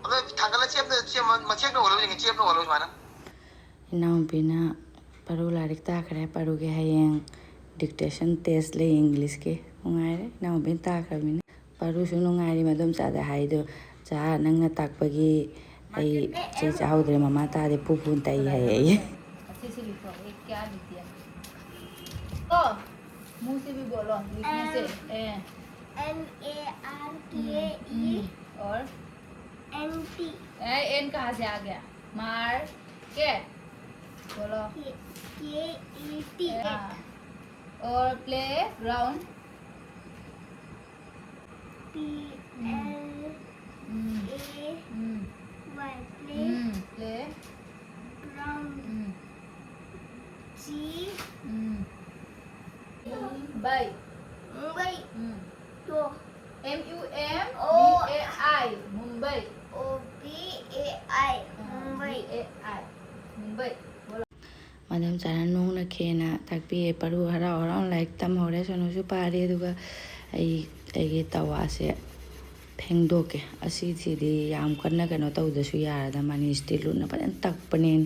ꯑꯗꯣ ꯊꯥꯡꯒꯠꯂ ꯆꯦꯞꯅ, ꯆꯦꯞꯅ, ꯃꯆꯦꯠꯅ ꯑꯣꯜꯂꯣ, ꯆꯦꯞꯅ ꯑꯣꯜꯂꯣ ꯁꯨꯃꯥꯏꯅ꯫ ꯏꯅꯥꯎꯄꯤꯅ ꯄꯔꯨ ꯂꯥꯏꯔꯤꯛ ꯇꯥꯈ꯭ꯔꯦ꯫ ꯄꯔꯨꯒꯤ ꯍꯌꯦꯡ dictation test ꯂꯩ English ꯀꯤ꯫ ꯅꯨꯡꯉꯥꯏꯔꯦ, ꯏꯅꯥꯎꯄꯤꯅ ꯇꯥꯈ꯭ꯔꯕꯅꯤꯅ꯫ ꯄꯔꯨꯁꯨ ꯅꯨꯡꯉꯥꯏꯔꯤ ꯃꯗꯣꯝꯆꯥꯗ ꯍꯥꯏꯗꯣ, "ꯆꯥ, ꯅꯪꯅ ꯇꯥꯛꯄꯒꯤ, ꯑꯩ ꯆꯩ ꯆꯥꯍꯧꯗ꯭ꯔꯦ, ꯃꯃꯥ ꯇꯥꯗꯦ, ꯄꯨ ꯄꯨꯅ ꯇꯩ ꯍꯥꯏꯌꯦ ꯑꯩ꯫ अच्छे से लिखो, ये क्या लिख दिया? ओ, मुंह से भी बोलो, लिखने से। ए। एम ए आर के ई। हम्म, और? N T. ए, एन कहाँ से आ गया? मार के। बोलो। के ई टी। हाँ। और playground. P L A Y, play. Playground. जी। मुंबई। मुंबई। तो M U M O B A I, Mumbai. O B A I, हाँ, Mumbai. B A I, Mumbai. बोलो। ꯃꯦꯗꯥꯝ ꯆꯥꯅ ꯅꯣꯡꯅ ꯈꯦꯅ ꯇꯥꯛꯄꯤꯌꯦ꯫ ꯄꯔꯨ ꯍꯔꯥꯎ ꯍꯔꯥꯎꯅ ꯂꯥꯏꯔꯤꯛ ꯇꯝꯍꯧꯔꯦ꯫ ꯁꯣꯅꯨꯁꯨ ꯄꯥꯔꯤ꯫ ꯑꯗꯨꯒ ꯑꯩ ꯑꯩꯒꯤ ꯇꯋꯥꯁꯦ ꯐꯦꯡꯗꯣꯛꯀꯦ꯫ ꯑꯁꯤꯁꯤꯗꯤ ꯌꯥꯝ ꯀꯟꯅ ꯀꯩꯅꯣ ꯇꯧꯗꯁꯨ ꯌꯥꯔꯗ ꯃꯥꯅꯤ ꯏꯁꯇꯤꯜ ꯂꯨꯠꯅ ꯐꯖꯅ ꯇꯛꯄꯅꯦꯅ꯫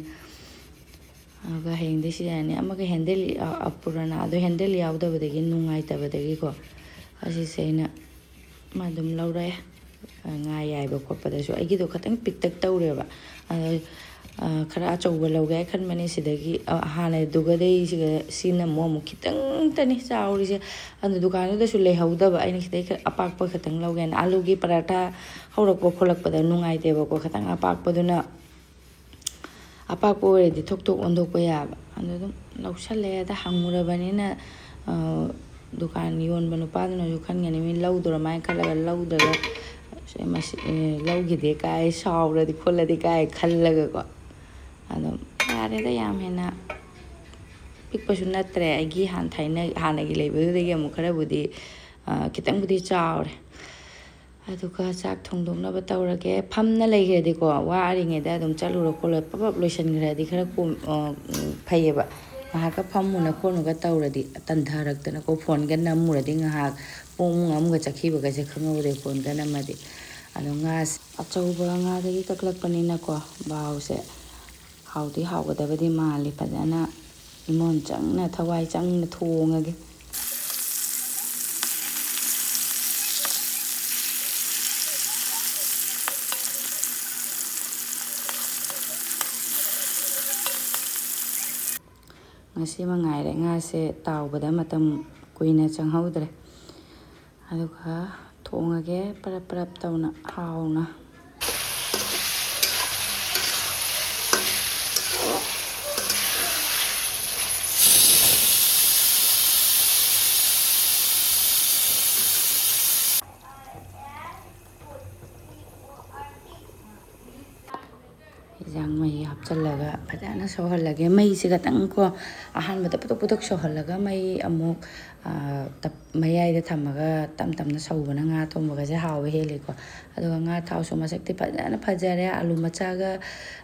ꯑꯗꯨꯒ ꯍꯌꯦꯡꯗꯤ ꯁꯤꯖꯤꯟꯅꯅꯤ꯫ ꯑꯃꯒ ꯍꯦꯟꯗꯜ, ꯑ, ꯑ, ꯄꯨꯔꯥꯅꯥꯗꯣ ꯍꯦꯟꯗꯜ ꯌꯥꯎꯗꯕꯗꯒꯤ ꯅꯨꯡꯉꯥꯏꯇꯕꯗꯒꯤꯀꯣ, ꯑꯁꯤꯁꯦ ꯑꯩꯅ ꯃꯥ ꯑꯗꯨꯝ ꯂꯧꯔꯛꯑꯦ꯫ ꯑ, ꯉꯥ ꯌꯥꯏꯕ ꯈꯣꯠꯄꯗꯁꯨ ꯑꯩꯒꯤꯗꯣ ꯈꯇꯪ ꯄꯤꯛꯇꯛ ꯇꯧꯔꯦꯕ꯫ ꯑꯗꯣ, ꯑ, ꯈꯔ ꯑꯆꯧꯕ ꯂꯧꯒꯦ ꯍꯥꯏ ꯈꯟꯕꯅꯦ꯫ ꯁꯤꯗꯒꯤ, ꯑ, ꯍꯥꯟꯅꯗꯨꯒꯗꯤ ꯁꯤꯒ, ꯁꯤꯅ ꯑꯃꯨꯛ, ꯑꯃꯨꯛ ꯈꯤꯇꯪꯇꯅꯤ ꯆꯥꯎꯔꯤꯁꯦ꯫ ꯑꯗꯣ ꯗꯨꯀꯥꯟꯗꯨꯗꯁꯨ ꯂꯩꯍꯧꯗꯕ꯫ ꯑꯩꯅ ꯁꯤꯗꯩ ꯈꯔ ꯑꯄꯥꯛꯄ ꯈꯇꯪ ꯂꯧꯒꯦꯅ꯫ ꯑꯥꯂꯨꯒꯤ ꯄꯔꯥꯊꯥ ꯍꯧꯔꯛꯄ ꯈꯣꯠꯂꯛꯄꯗ ꯅꯨꯡꯉꯥꯏꯇꯦꯕꯀꯣ, ꯈꯇꯪ ꯑꯄꯥꯛꯄꯗꯨꯅ꯫ ꯑꯄꯥꯛꯄ ꯑꯣꯏꯔꯗꯤ ꯊꯣꯛ ꯊꯣꯛ ꯑꯣꯟꯊꯣꯛꯄ ꯌꯥꯕ꯫ ꯑꯗꯨ ꯑꯗꯨꯝ ꯂꯧꯁꯜꯂꯦ꯫ ꯑꯗ ꯍꯪꯉꯨꯔꯕꯅꯤꯅ, ꯑ, ꯗꯨꯀꯥꯟ ꯌꯣꯟꯕ ꯅꯨꯄꯥꯗꯨꯅꯁꯨ ꯈꯟꯒꯅꯤ, "ꯃꯤ ꯂꯧꯗꯣꯔꯃꯥꯏꯅ ꯈꯜꯂꯒ ꯂꯧꯗ꯭ꯔꯒ ꯁꯦ ꯃꯁꯤ, ꯑꯦ, ꯂꯧꯈꯤꯗꯦ ꯀꯥꯏ ꯁꯥꯎꯔꯗꯤ ꯈꯣꯠꯂꯗꯤ" ꯀꯥꯏ ꯈꯜꯂꯒꯀꯣ꯫ ꯑꯗꯨꯝ ꯌꯥꯔꯦꯗ, ꯌꯥꯝ ꯍꯦꯟꯅ ꯄꯤꯛꯄꯁꯨ ꯅꯠꯇ꯭ꯔꯦ꯫ ꯑꯩꯒꯤ ꯍꯥꯟ ꯊꯥꯏꯅ, ꯍꯥꯟꯅꯒꯤ ꯂꯩꯕꯗꯨꯗꯒꯤ ꯑꯃꯨꯛ ꯈꯔꯕꯨꯗꯤ, ꯑ, ꯈꯤꯇꯪꯕꯨꯗꯤ ꯆꯥꯎꯔꯦ꯫ ꯑꯗꯨꯒ ꯆꯥꯛ ꯊꯣꯡꯗꯣꯛꯅꯕ ꯇꯧꯔꯒꯦ꯫ ꯐꯝꯅ ꯂꯩꯈ꯭ꯔꯗꯤꯀꯣ, ꯋꯥꯔꯤꯉꯩꯗ ꯑꯗꯨꯝ ꯆꯠꯂꯨꯔ ꯈꯣꯠꯂꯨꯔ ꯄꯞ ꯄꯞ ꯂꯣꯏꯁꯤꯟꯈ꯭ꯔꯗꯤ ꯈꯔ ꯀꯣꯝ-, ꯑ, ꯐꯩꯌꯦꯕ꯫ ꯉꯥꯏꯍꯥꯛꯀ ꯐꯝꯃꯨꯅ ꯈꯣꯠꯅꯨꯒ ꯇꯧꯔꯗꯤ ꯇꯟꯊꯔꯛꯇꯅꯀꯣ, ꯐꯣꯟꯒ ꯅꯝꯃꯨꯔꯗꯤ ꯉꯥꯏꯍꯥꯛ ꯄꯨꯡ ꯑꯃꯒ ꯆꯠꯈꯤꯕꯒꯁꯦ ꯈꯪꯍꯧꯗꯦ ꯐꯣꯟꯒ ꯅꯝꯃꯗꯤ꯫ ꯑꯗꯣ ꯉꯥꯁꯦ ꯑꯆꯧꯕ ꯉꯥꯗꯒꯤ ꯀꯛꯂꯛꯄꯅꯤꯅꯀꯣ, ꯕꯥꯎꯁꯦ ꯍꯥꯎꯗꯤ ꯍꯥꯎꯒꯗꯕꯗꯤ ꯃꯥꯜꯂꯤ꯫ ꯐꯖꯅ ꯏꯃꯣꯟ ꯆꯪꯅ, ꯊꯋꯥꯏ ꯆꯪꯅ ꯊꯣꯡꯉꯒꯦ꯫ ꯉꯁꯤ ꯃꯉꯥꯏꯔꯦ ꯉꯥꯁꯦ ꯇꯥꯎꯕꯗ ꯃꯇꯝ ꯀꯨꯏꯅ ꯆꯪꯍꯧꯗ꯭ꯔꯦ꯫ ꯑꯗꯨꯒ ꯊꯣꯡꯉꯒꯦ ꯄꯔꯞ ꯄꯔꯞ ꯇꯧꯅ ꯍꯥꯎꯅ꯫ ꯌꯦꯟꯁꯥꯡ ꯃꯍꯤ ꯍꯥꯞꯆꯤꯜꯂꯒ ꯐꯖꯅ ꯁꯧꯍꯜꯂꯒꯦ꯫ ꯃꯩꯁꯦ ꯈꯇꯪ ꯀꯣ ꯑꯍꯥꯟꯕꯗ ꯄꯨꯗꯛ ꯄꯨꯗꯛ ꯁꯧꯍꯜꯂꯒ ꯃꯩ ꯑꯃꯨꯛ, ꯑꯥ, ꯇꯞ-, ꯃꯌꯥꯏꯗ ꯊꯝꯃꯒ ꯇꯞ ꯇꯞꯅ ꯁꯧꯕꯅ ꯉꯥ ꯊꯣꯡꯕꯒꯁꯦ ꯍꯥꯎꯕ ꯍꯦꯜꯂꯤꯀꯣ꯫ ꯑꯗꯨꯒ ꯉꯥ ꯊꯥꯎꯁꯨ ꯃꯁꯛꯇꯤ ꯐꯖꯅ ꯐꯖꯔꯦ꯫ ꯑꯂꯨ ꯃꯆꯥꯒ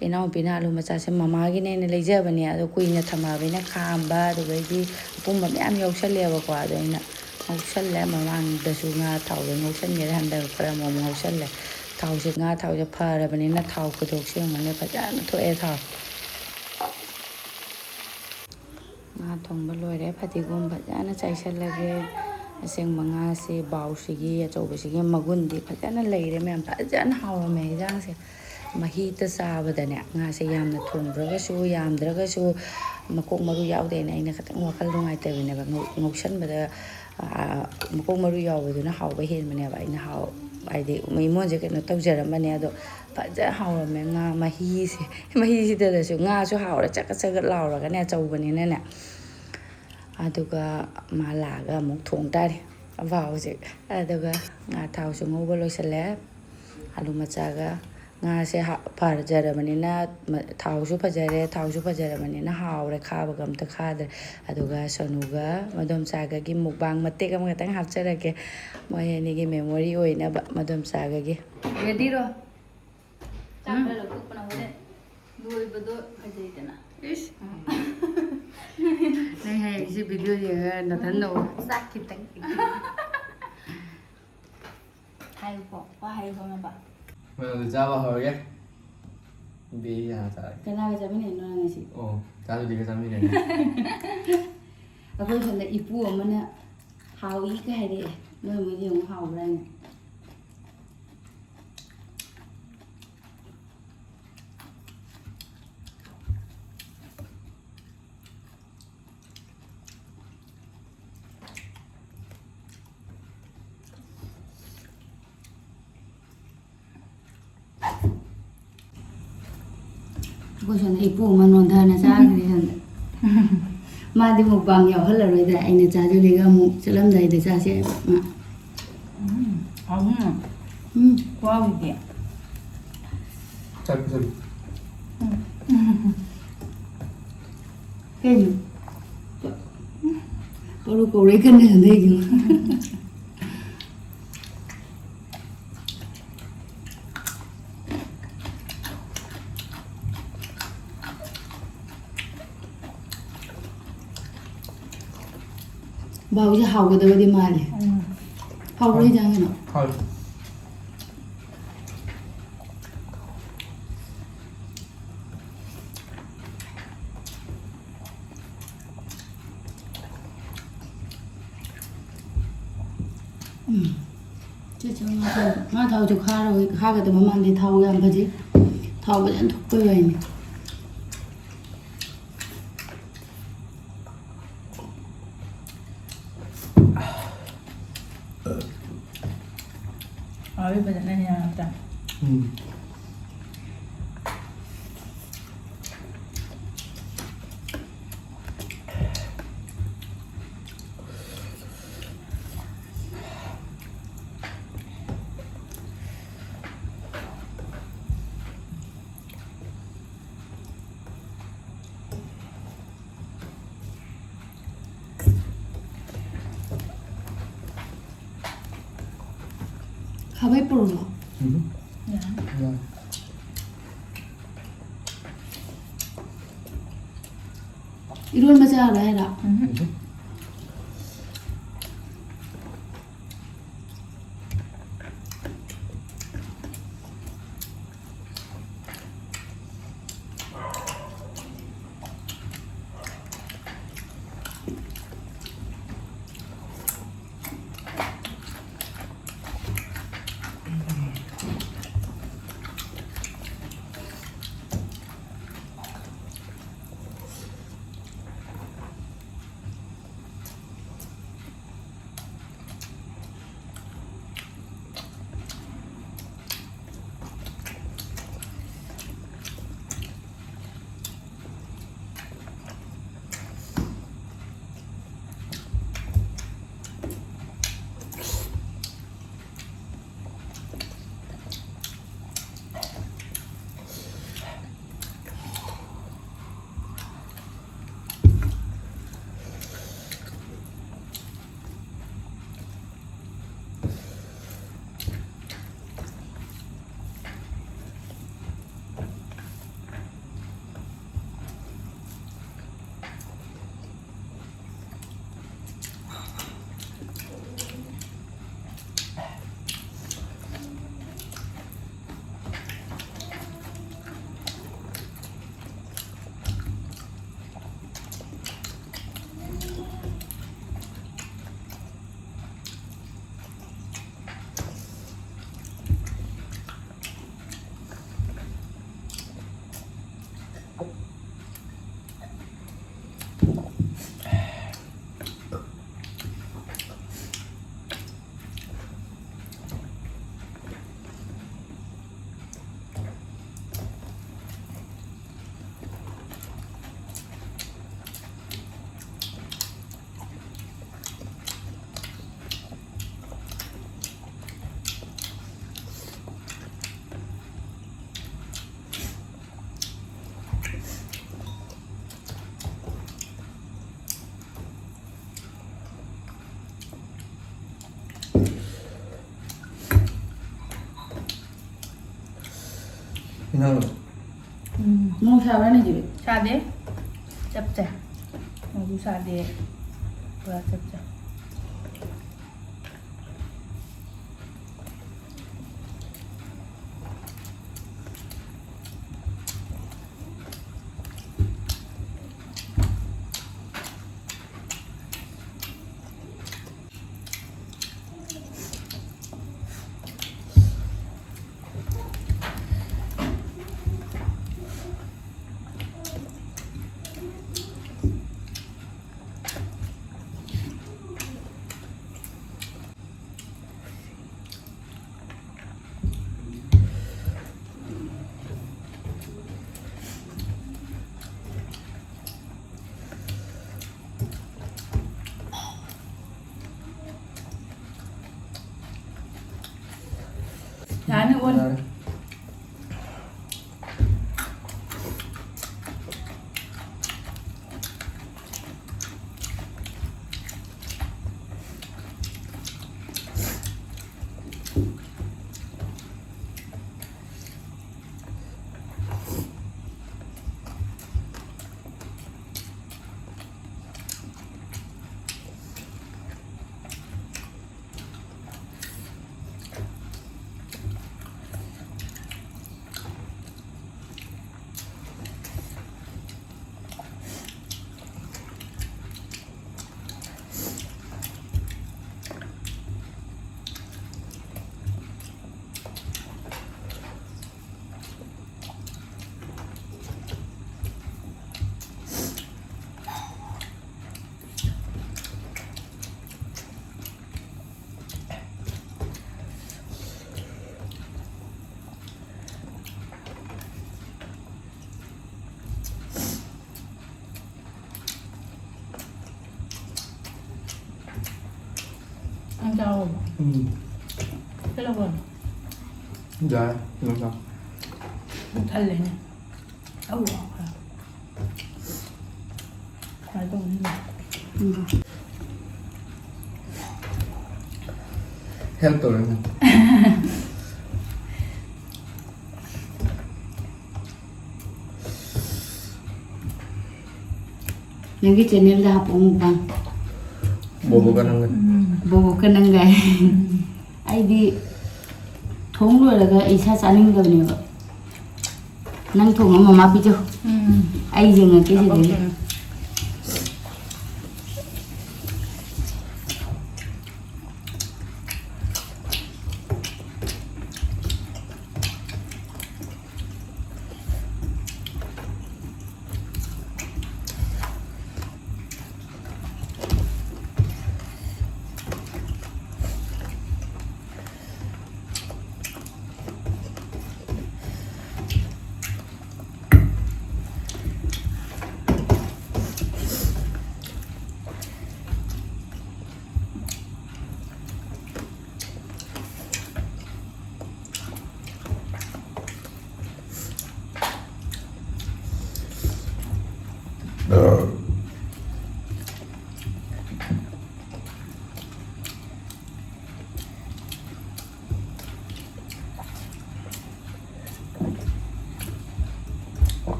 ꯏꯅꯥꯎꯄꯤꯅ ꯑꯂꯨ ꯃꯆꯥꯁꯦ ꯃꯃꯥꯒꯤꯅꯦꯅ ꯂꯩꯖꯕꯅꯦ, ꯑꯗꯣ ꯀꯨꯏꯅ ꯊꯝꯃꯛꯑꯕꯅꯤꯅ ꯈꯥꯝꯕ ꯑꯗꯨꯗꯩꯗꯤ ꯑꯄꯨꯝꯕ ꯃꯌꯥꯝ ꯌꯥꯎꯁꯜꯂꯦꯕꯀꯣ꯫ ꯑꯗꯣ ꯑꯩꯅ ꯉꯧꯁꯜꯂꯦ꯫ ꯃꯃꯥꯡꯗꯁꯨ ꯉꯥ ꯊꯥꯎꯗ ꯉꯧꯁꯟꯒꯦꯗ ꯍꯟꯗꯛ ꯈꯔ ꯑꯃꯨꯛ ꯉꯧꯁꯜꯂꯦ꯫ ꯊꯥꯎꯁꯦ, ꯉꯥ ꯊꯥꯎꯁꯦ ꯐꯔꯕꯅꯤꯅ ꯊꯥꯎ ꯈꯨꯗꯣꯛꯁꯦ ꯌꯦꯡꯉꯨꯅꯦ, ꯐꯖꯅ ꯊꯣꯛꯑꯦ ꯊꯥꯎ꯫ ꯉꯥ ꯊꯣꯡꯕ ꯂꯣꯏꯔꯦ꯫ ꯐꯗꯤꯒꯣꯝ ꯐꯖꯅ ꯆꯥꯏꯁꯜꯂꯒꯦ꯫ ꯑꯁꯦꯡꯕ ꯉꯥꯁꯦ ꯕꯥꯎꯁꯤꯒꯤ ꯑꯆꯧꯕꯁꯤꯒꯤ ꯃꯒꯨꯟꯗꯤ ꯐꯖꯅ ꯂꯩꯔꯦ ꯃꯌꯥꯝ꯫ ꯐꯖꯅ ꯍꯥꯎꯔꯝꯃꯦ ꯍꯦꯟꯖꯥꯡꯁꯦ꯫ ꯃꯍꯤꯗ ꯆꯥꯕꯗꯅꯦ, ꯉꯥꯁꯦ ꯌꯥꯝꯅ ꯊꯣꯡꯗ꯭ꯔꯒꯁꯨ, ꯌꯥꯝꯗ꯭ꯔꯒꯁꯨ, ꯃꯀꯣꯛ ꯃꯔꯨ ꯌꯥꯎꯗꯦꯅ ꯑꯩꯅ ꯈꯤꯇꯪ ꯋꯥꯈꯜ ꯅꯨꯡꯉꯥꯏꯇꯕꯤꯅꯦꯕ꯫ ꯉꯧ-, ꯉꯧꯁꯟꯕꯗ, ꯑꯥ, ꯃꯀꯣꯛ ꯃꯔꯨ ꯌꯥꯎꯕꯗꯨꯅ ꯍꯥꯎꯕ ꯍꯦꯟꯕꯅꯦꯕ꯫ ꯑꯩꯅ ꯍꯥꯎ-, ꯍꯥꯏꯗꯤ ꯏꯃꯣꯟꯁꯦ ꯀꯩꯅꯣ ꯇꯧꯖꯔꯝꯕꯅꯦ, ꯑꯗꯣ ꯐꯖꯅ ꯍꯥꯎꯔꯝꯃꯦ꯫ ꯉꯥ ꯃꯍꯤꯁꯦ, ꯃꯍꯤꯁꯤꯗꯗꯁꯨ ꯉꯥꯁꯨ ꯍꯥꯎꯔꯦ, ꯆꯒꯠ ꯆꯒꯠ ꯂꯥꯎꯔꯒꯅꯦ, ꯑꯆꯧꯕꯅꯤꯅꯅꯦ꯫ ꯑꯗꯨꯒ ꯃꯥ ꯂꯥꯛꯑꯒ ꯑꯃꯨꯛ ꯊꯣꯡ ꯇꯥꯔꯦ꯫ ꯑꯕꯥ ꯍꯧꯖꯤꯛ꯫ ꯑꯗꯨꯒ ꯉꯥ ꯊꯥꯎꯁꯨ ꯉꯧꯕ ꯂꯣꯏꯁꯤꯜꯂꯦ꯫ ꯑꯂꯨ ꯃꯆꯥꯒ ꯉꯥꯁꯦ ꯍꯥ-, ꯐꯖꯔꯕꯅꯤꯅ, ꯃ-, ꯊꯥꯎꯁꯨ ꯐꯖꯔꯦ, ꯊꯥꯎꯁꯨ ꯐꯖꯔꯕꯅꯤꯅ ꯍꯥꯎꯔꯦ, ꯈꯥꯕꯒ ꯑꯝꯇ ꯈꯥꯗ꯭ꯔꯦ꯫ ꯑꯗꯨꯒ ꯁꯣꯅꯨꯒ ꯃꯗꯣꯝꯆꯥꯒꯒꯤ ꯃꯨꯛꯕꯥꯡ ꯃꯇꯦꯛ ꯑꯃꯈꯛꯇꯪ ꯍꯥꯞꯆꯔꯛꯀꯦ꯫ ꯃꯣꯏ ꯑꯅꯤꯒꯤ memory ꯑꯣꯏꯅꯕ ꯃꯗꯣꯝꯆꯥꯒꯒꯤ꯫ Ready ꯔꯣ? ꯆꯥꯛ ꯎꯝ꯫ ꯈꯔ ꯂꯧꯊꯣꯛꯄꯅ ꯍꯣꯔꯦꯟ ꯂꯣꯏꯕꯗꯣ ꯐꯖꯩꯗꯅ꯫ ꯏꯁ꯫ ꯅꯪ ꯍꯌꯦꯡ ꯁꯤ video ꯌꯦꯡꯉꯒ ꯅꯊꯟ ꯅꯣꯛꯑꯣ꯫ ꯆꯥꯛ ꯈꯤꯇꯪ꯫ ꯍꯥꯏꯌꯨꯀꯣ, ꯋꯥ ꯍꯥꯏꯌꯨꯀꯣ, ꯃꯄꯥ꯫ ꯃꯌꯥꯝꯗ ꯆꯥꯕ ꯍꯧꯔꯒꯦ꯫ ꯕꯤ ꯍꯥꯟꯅ ꯆꯥꯔꯒꯦ꯫ ꯀꯅꯥꯒ ꯆꯥꯃꯤꯟꯅꯩꯅꯣ ꯅꯪ ꯉꯁꯤ? ꯑꯣ, ꯆꯥꯗꯨꯗꯤꯒ ꯆꯥꯃꯤꯟꯅꯩꯅꯦ꯫ ꯑꯩꯈꯣꯏ ꯁꯣꯝꯗ ꯏꯄꯨ ꯑꯃꯅ ꯍꯥꯎꯏꯒ ꯍꯥꯏꯔꯛꯑꯦ꯫ ꯅꯣꯏ ꯃꯣꯏꯗꯤ ꯑꯃꯨꯛ ꯍꯥꯎꯕ꯭ꯔꯥ ꯍꯥꯏꯅ꯫ ꯁꯣꯝꯗ ꯏꯄꯨ ꯑꯃ ꯅꯣꯟꯊꯅ ꯆꯥꯈ꯭ꯔꯦ ꯁꯣꯝꯗ꯫ ꯃꯥꯗꯤ ꯃꯨꯛꯕꯥꯡ ꯌꯥꯎꯍꯜꯂꯔꯣꯏꯗ꯭ꯔꯥ? ꯑꯩꯅ ꯆꯥꯗꯣꯏꯅꯦꯒ ꯑꯃꯨꯛ ꯆꯠꯂꯝꯗꯥꯏꯗ ꯆꯥꯁꯦ ꯍꯥꯏꯕ ꯃꯥ꯫ ꯎꯝ, ꯍꯥꯎꯅ꯫ ꯎꯝ꯫ ꯈꯨꯍꯥꯎꯁꯤꯗꯤ꯫ ꯆꯠꯂꯨ, ꯆꯠꯂꯨ꯫ ꯎꯝ꯫ ꯀꯩꯅꯣ? ꯄꯔꯨ ꯀꯧꯔꯦ ꯀꯟꯅ ꯍꯟꯊꯩꯗꯨ꯫ ꯕꯥꯎꯁꯦ ꯍꯥꯎꯒꯗꯕꯗꯤ ꯃꯥꯜꯂꯦ꯫ ꯎꯝ꯫ ꯍꯥꯎꯕ꯭ꯔꯥ ꯍꯤꯟꯖꯥꯡ ꯀꯩꯅꯣ? ꯍꯥꯎ꯫ ꯎꯝ꯫ ꯆꯦ ꯆꯦ ꯉꯥ ꯊꯥꯎ-, ꯉꯥ ꯊꯥꯎꯁꯨ ꯈꯥꯔꯣꯏ-, ꯈꯥꯒꯗꯕ ꯃꯥꯟꯗꯦ꯫ ꯊꯥꯎ ꯌꯥꯝ ꯐꯖꯩ꯫ ꯊꯥꯎ ꯐꯖꯅ ꯊꯣꯛꯄꯩ ꯋꯥꯅꯤ꯫ ꯍꯥꯎꯋꯤ ꯐꯖꯅ ꯌꯥꯝ ꯆꯥꯏ꯫ ꯎꯝ꯫ ꯈꯥꯕꯩ ꯄꯨꯔꯛꯑꯣ꯫ ꯎꯝ꯫ ꯌꯥꯔꯦ꯫ ꯌꯥꯔꯦ꯫ ꯏꯔꯣꯟꯕ ꯆꯥꯔꯣꯏ ꯍꯥꯏꯔꯣ? ꯎꯝ꯫ ꯎꯝ꯫ ꯅꯪ ꯎꯝ, ꯃꯣꯔꯣꯛ ꯁꯥꯕ꯭ꯔꯥ ꯅꯪꯒꯤꯗꯤ? ꯁꯥꯗꯦ꯫ ꯆꯞ ꯆꯥꯏ꯫ ꯃꯣꯔꯣꯛꯁꯨ ꯁꯥꯗꯦ꯫ ꯄꯨꯔꯥ ꯆꯞ ꯆꯥꯏ꯫ ꯌꯥꯅꯤ, ꯑꯣꯟ꯫ ꯌꯥꯔꯦ꯫ ꯅꯪ ꯆꯥꯎꯔꯕꯣ? ꯎꯝ꯫ ꯆꯠꯂꯕꯣ? ꯌꯥꯔꯦ, ꯀꯩꯅꯣ ꯆꯥꯎ꯫ ꯄꯨꯛ ꯊꯜꯂꯦꯅꯦ꯫ ꯑꯧ, ꯑꯧ, ꯑꯧ꯫ ꯀꯃꯥꯏ ꯇꯧꯅꯤ? ꯎꯝ꯫ Help ꯇꯧꯔꯦ ꯅꯪ꯫ ꯅꯪꯒꯤ ꯆꯦꯅꯦꯜꯗ ꯍꯥꯞꯄꯛꯑꯣ ꯃꯨꯛꯕꯥꯡ꯫ ꯕꯣꯕꯣꯒ ꯅꯪꯒ꯫ ꯕꯣꯕꯣꯒ ꯅꯪꯒ꯫ ꯑꯩꯗꯤ ꯊꯣꯡ ꯂꯣꯏꯔꯒ ꯑꯩ ꯏꯁꯥ ꯆꯥꯅꯤꯡꯗꯕꯅꯦꯕ꯫ ꯅꯪ ꯊꯣꯡꯉ ꯃꯃꯥ ꯄꯤꯖꯧ꯫ ꯎꯝ꯫ ꯑꯩ ꯌꯦꯡꯉꯛꯀꯦ ꯁꯤꯗꯒꯤ꯫ ꯍꯥꯞꯄꯛꯀꯦ꯫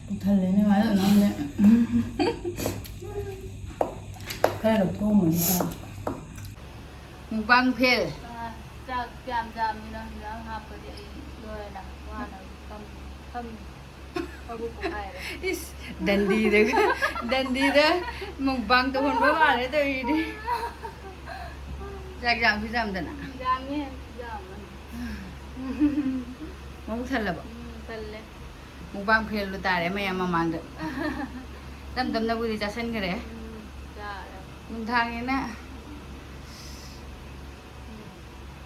ꯄꯨꯛ ꯊꯜꯂꯦꯅꯦ, ꯃꯥꯅ ꯅꯪꯅꯦ꯫ ꯈꯔ ꯂꯧꯊꯣꯛꯑꯝꯃꯗꯤ ꯐꯕ꯫ Mukbang fail. ꯑꯥ, ꯆꯥꯛ ꯀꯌꯥꯝ ꯆꯥꯃꯤꯅꯣ? ꯍꯤꯟꯖꯥꯡ ꯍꯥꯞꯄꯗꯤ ꯑꯩ ꯂꯣꯏꯔꯦꯗ꯫ ꯋꯥꯅ ꯐꯝ-, ꯐꯝꯃꯤ꯫ ꯃꯕꯨꯛ ꯄꯣꯛꯈꯥꯏꯔꯦ꯫ ꯏꯁ, ꯗꯟꯗꯤꯗꯒ, ꯗꯟꯗꯤꯗ ꯃꯨꯛꯕꯥꯡ ꯇꯧꯍꯟꯕ ꯃꯥꯜꯂꯦ ꯇꯧꯔꯤꯗꯤ꯫ ꯆꯥꯛ ꯌꯥꯝꯁꯨ ꯌꯥꯝꯗꯅ꯫ ꯌꯥꯝꯃꯦ, ꯌꯥꯝꯃꯦ꯫ ꯃꯕꯨꯛ ꯊꯜꯂꯕꯣ? ꯎꯝ, ꯊꯜꯂꯦ꯫ ꯃꯨꯛꯕꯥꯡ ꯐꯦꯜꯗꯣ ꯇꯥꯔꯦ ꯃꯌꯥꯝ ꯃꯃꯥꯡꯗ꯫ ꯇꯞ ꯇꯞꯅꯕꯨꯗꯤ ꯆꯥꯁꯟꯈ꯭ꯔꯦ꯫ ꯎꯝ, ꯆꯥꯔꯦ꯫ ꯅꯨꯡꯗꯥꯡꯅꯤꯅ